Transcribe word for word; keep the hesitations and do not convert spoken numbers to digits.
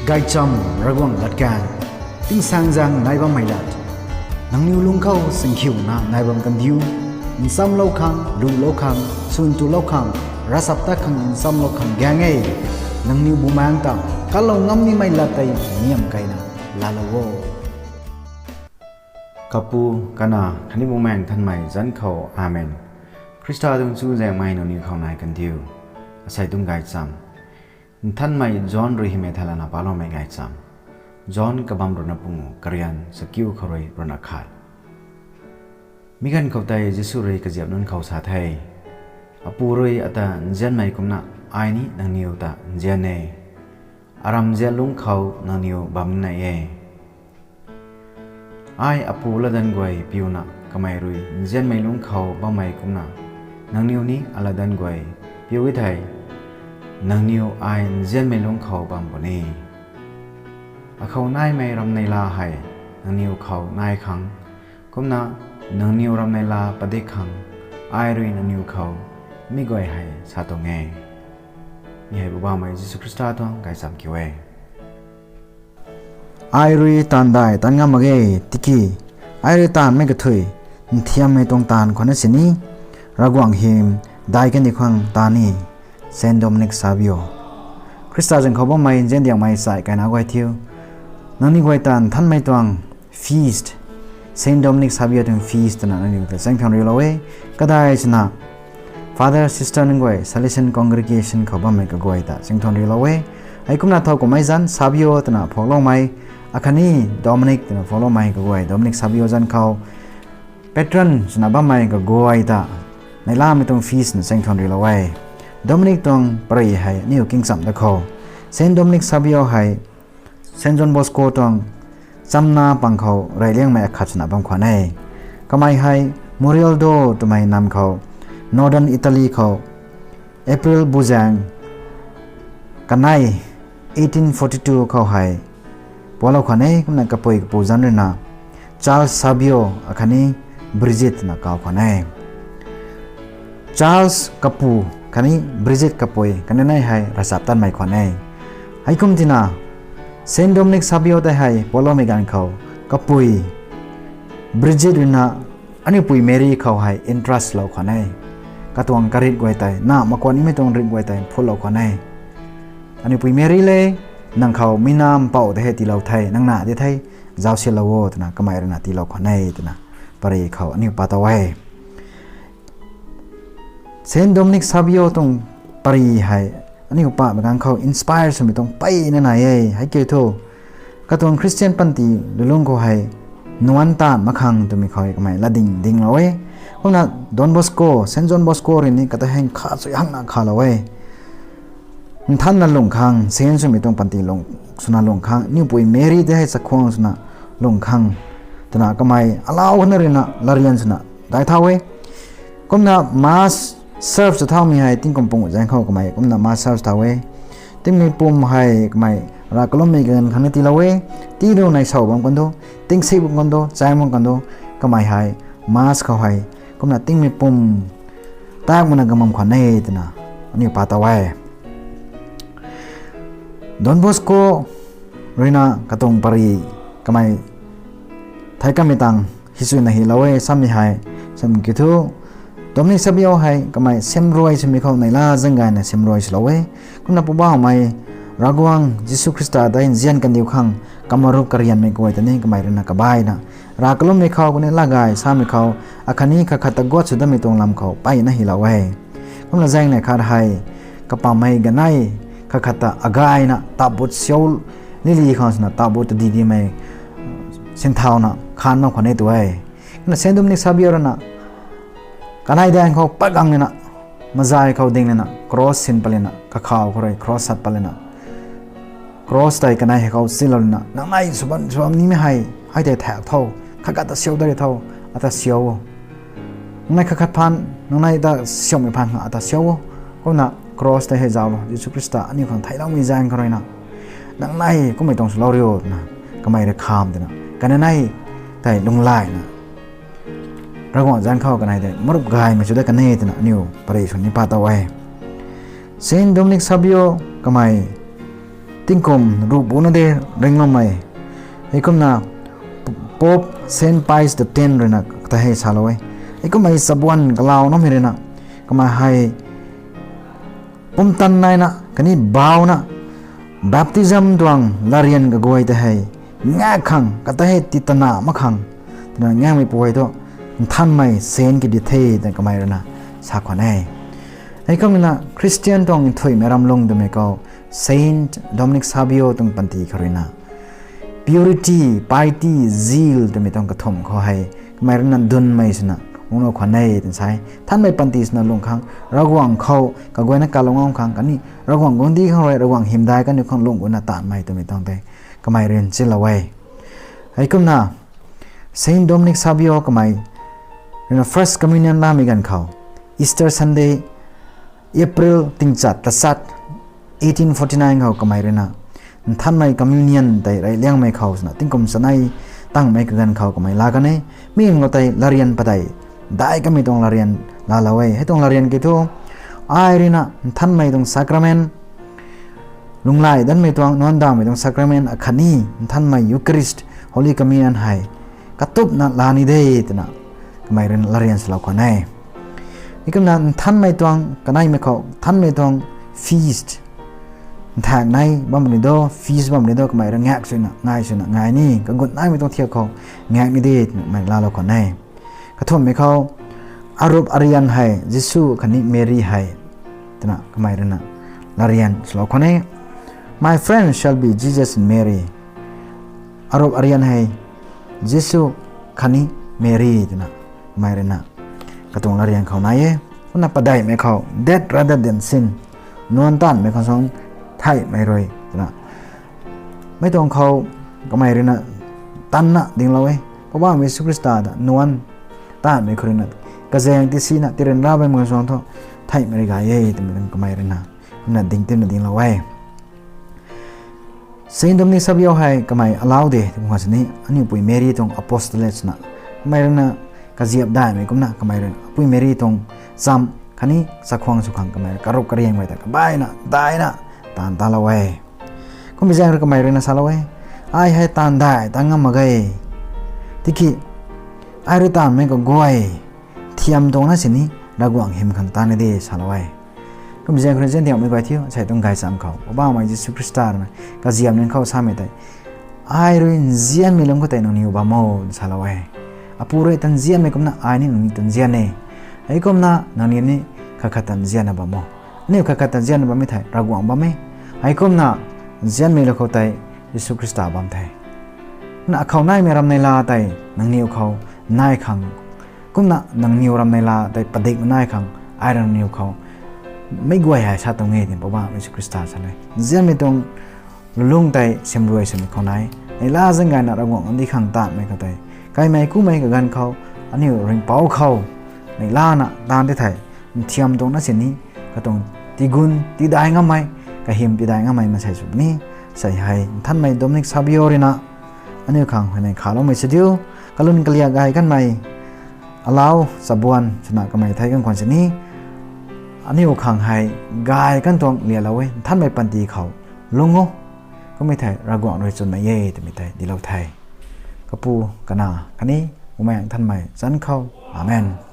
Gaychamv Ravguangc latkaeng, tingsaengzaeng nai bammei lat. Nangniw lungc khou singkhiuna nai bam kandiu, nchamlou khang, lulou khang, swn tulou khang, ravchaptat khang nchamlou khang gaeng e. Nangniw bumaengc ta kalou ngam nimei lat tei niam keyna laalou o. Kapu, Kanac khatni Bumaengh Nthanmei zanc khou, Amen. Khrista tuang chuzaenghmei nangniw khou nai kandiu. Asei tuang gaychamv Nthanmei John rui hymei theilayna paloumei gaychamv. John kabamv ruhna pangu, karian chakiu khou rui ruhna khat. Mi ganv khou tei Jisu rui kaziap nunc khou sa the, Apu rui ata nzianmei kumna ai ni nangniw ta nzian e. Aram nzian lungc khou nangniw bam nai e. Ai Apu latdanv guay piuna kamei rui nzianmei lungc khou bammei kumna, nangniw ni alatdanv guay piu e thei, nangniw ai nzianmei lungc khou bam puni. Akhou naimei ramneila hei nangniw khou nai khang, kumna nangniw ramneila padik khang, ai rui nangniw khou mi guay hei sa tuang e. Mi hei Poubauhmei Jisu Khrista tuang gaychamv kiu e. Ai rui taanv dai tat ngam mak ge, tiki ai rui taanvmei kathuic nthiammei tuang taanv khwanna sini, Ravguangc hym dai kani khang taanv ni. Saint Dominic Savio. Khrista zanc khou bammei nzian diangmei chai kaina guay thiu, nangniw guay ta nthanmei tuang feast, Saint Dominic Savio tuang feast twna nangniw ta chaeng thuan riulou e. Kadai swna Father, sister nunc guay Salesian congregation khou bammei kaguay ta chaeng thuan riulou e. Heikumna thow kummei zanc Savio twna phuakloumei, akhatni Dominic twna phuakloumei kaguay, Dominic Savio zanc khou patron swna bammei kaguay ta neihlamei tuang feast na chaeng thuan riulou e. Dominic tuang pary hei aniw kingcham da khou, Saint Dominic Savio hei Saint John Bosco tuang chamna pang khou reyliangmei akhat swna bam khwan e. Kamei hei Murrialdo twmei nam khou, Northern Italy khou, April buzaeng kanei, eighteen forty two khou hei pualou khwan e. Kumna kapui kapu zanc ruina Charles Savio akhatni Bridget na kaw khwan e. Charles kapu khatni Bridget kapui kanei hei ravchaptatmei khwan e. Heikum tina Saint Dominic Savio tei hei pualoumei ganv khou, kapui Bridget ruina aniu pui Mary khou hei entrust lou khwan e. Katuang karit guay tei, na makuan nimei tuang rit guay tei phutlou khwan e. Aniu pui Mary le, nang khou mi na mpouh tei hei tiilou the, nang na di the, zaucsilou o twna kamei ruina tiilou khwan e twna pary khou aniu pa tow e. Saint Dominic Savio tuang pary hei aniu pamei ganv khou inspire swmei tuang mpeyna nai e. Heikiu thu, katuang Christian panty lulung khou hei nuanc taanv mak khang twmei khou kamei latding dinglou e. Kumna Don Bosco, Saint John Bosco rui ni kata heng kha chui hangna khalou e. Nthanna lungh khang, saint swmei tuang panty lung, swna lungh khang, aniu pui Mary tei hei chakhwang swna lungh khang twna kamei alau khana ruina latryan swna dai thau e. Kumna Mass serve sw thaumei hei tingkum pung zaeng khou kamei kumna Mass serve sw thau e. Tingmei pum hei kamei rav kalummei ganv khang ni tiilou e. Tii du nei sau bam kan du, tingsi bam kan du, chai bam kan du, kamei hei Mass khou hei kumna tingmei pum tak mana gamam khwan e twna aniu pa tow e. Don Bosco ruina katuang pary kamei thei kamei tang hichuna hilou e. Samei hei, sam kiu thu, Dominic Savio hei kamei semruai swmei khou neihla zaeng gayna semruai swlou e. Kumna Poubauhmei Ravguangc Jisu Khrista tei nzian kandiu khang kamarup karyanmei guay ta ni kamei ruina kabaina rav kalummei khou kuni latgay samei khou, akhatni khat khat ta guat sw datmei tuang lam khou mpeyna hilou e. Kumna zaeng nei khat hei kapammei ganei khat khat ta agayna tabut siu lili khang swna tabut ta didimei sinthauna khan bam khwan e tu e. Kumna Saint Dominic Savio ruina kanei daeng khou pat gang lana, mazai khou ding lana, cross sin patlana, kakhou khou rui cross sat patlana, cross tei kanei hei khou silou lana, nang nei sw bam, sw bam nimei hei, hei tei thak tho, khat khat ta siu dari tho, ata siu o. Nang nei khat khat phaan, nang nei ta siumei phaan ata siu o. Kumna cross tei hei zauclou, Jisu Khrista aniu khang theicloumei zaeng khou ruina, nang nei kummei tuang swlou riu na, kamei rui kham twna, kanei tei lunghlaina Ravguangc zanc khou kanei tei marup gaymei sw dat kan e twna aniu pary sw ni pa tow e. Saint Dominic Savio kamei tingkum ruh buna de ringloumei. Heikumna Pope Saint Pius the Tenth ruina kata hei salou e. Heikumhmei chabuan kalau namei ruina kamei hei pumtan naina khatni bauna baptism tuang latryan kaguay tei hei ngak khang kata hei titana mak khang twna ngakmei pu hei thu nthanmei saint kadi the twna kamei ruina sa khwan e. Heikumna Christian tuang nthuihmei ramlung twmei khou Saint Dominic Savio tuang panty khou ruina purity, piety, zeal twmei tuang kathumh khou hei kamei ruina dunmei swna unglou khwan e twna sa e. Nthanmei panty swna lung khang Ravguangc khou kaguayna kalung ngam khang khatni Ravguangc guangcdic khang rui Ravguangc hymdaih kaniw khang lung guna taanvmei twmei tuang tei kamei rui nchilou e. Heikumna Saint Dominic Savio kamei ruina First Communion lamei ganv khou Easter Sunday, April tingchat tachat eighteen forty-nine khou kamei ruina nthanmei communion tei reyliangmei khou swna tingkum chanei tangmei kaganv khou kamei laa kan e. Mi khou tei latryan padeih daih kamei tuang latryan laalou e. Hei tuang latryan kiu thu ai ruina nthanmei tuang sacrament, lunghlaic danmei tuang, nuancdauhmei tuang sacrament akhatni nthanmei Eucharist, Holy Communion hei katupna laa ni de twna kamei ruina latryan salou khwan e. Heikumna nthanmei tuang kaneimei khou nthanmei tuang feast, nthak nei bam ni do, feast bam ni do, kamei rui ngak swna ngai swna ngai ni, kagut naimei tuang thiak khou ngak ni de twna kamei laalou khwan e. Kathumhmei khou arup aryan hei Jisu khatni Mary hei twna kamei ruina latryan salou khwan e. My friend shall be Jesus and Mary. Arup aryan hei Jisu khatni Mary twna kamei ruina katuang latryan khou nai e. Kumna padeihmei khou death rather than sin, nuanc taanvmei khou suang theihmei rui twna mei tuang khou kamei ruina tanna dinglou e. Poubauhmei Jisu Khrista ta nuanc taanvmei khou ruina kazaeng tisina tiryanra bammei khou suang thu theihmei rui gay e twmei tuang kamei ruina kumna ding timna dinglou e. Saint Dominic Savio hei kamei alau de twmei khwan sini aniu pui Mary tuang apostolate swna kamei ruina kaziap daihmei kumna kamei ruina pui Mary tuang cham khatni chakhwang sw khang kamei karup kariangmei ta kabaina daina taanv talou e. Kummei zaeng rui kamei ruina salou e, ai hei taanv daih ta ngam mak ge. Tiki ai rui taanvmei kaguay thiam tuang na sini Ravguangc hym khang taanv ni de salou e. Kummei zaeng khou rui nzian diangmei guay thiu, asei tuang gaychamv khou Poubauhmei Jisu Khrista ruina kaziap nunc khou samei tei, ai rui nzianmei lungc khou tei nangniw bam o salou e. Apu rui tan nzianmei kumna ai ni nangniw tan nzian e. Heikumna nangniw ni khat khat tan nzianna bam o. Aniu khat khat tan nzianna bammei thei Ravguangc bam e. Heikumna nzianmei lungc khou tei Jisu Khrista bam the. Kumna akhou naimei ramneila tei nangniw khou nai khang, kumna nangniw ramneila tei padikmei nai khang, ai rui nangniw khou meic guay hei sa tuang e twna Poubauhmei Jisu Khrista sa e. Nzianmei tuang lulung tei simruai swmei khou nai, neihla zaeng gayna Ravguangc guangcdic khang taanvmei khou tei kaimei kumei kaganv khou aniu ringhpouc khou neihlana taanv ti thei nthiam tuang na sini katuang tigun tidai ngammei, kahym tidai ngammei maansei sw puni. Sei hei Nthanmei Dominic Savio ruina aniu khang huayney khaloumei sw diu. Kalun kaliak gay kanmei alau chabuan swna kamei thei kan khwan sini aniu khang hei gay kan tuang lialou e. Nthanmei panty khou lung o, kummei thei Ravguangc rui chwnmei e twmei tei dilou the. Kapu, Kanac khatni Bumaengh Nthanmei zanc khou. Amen.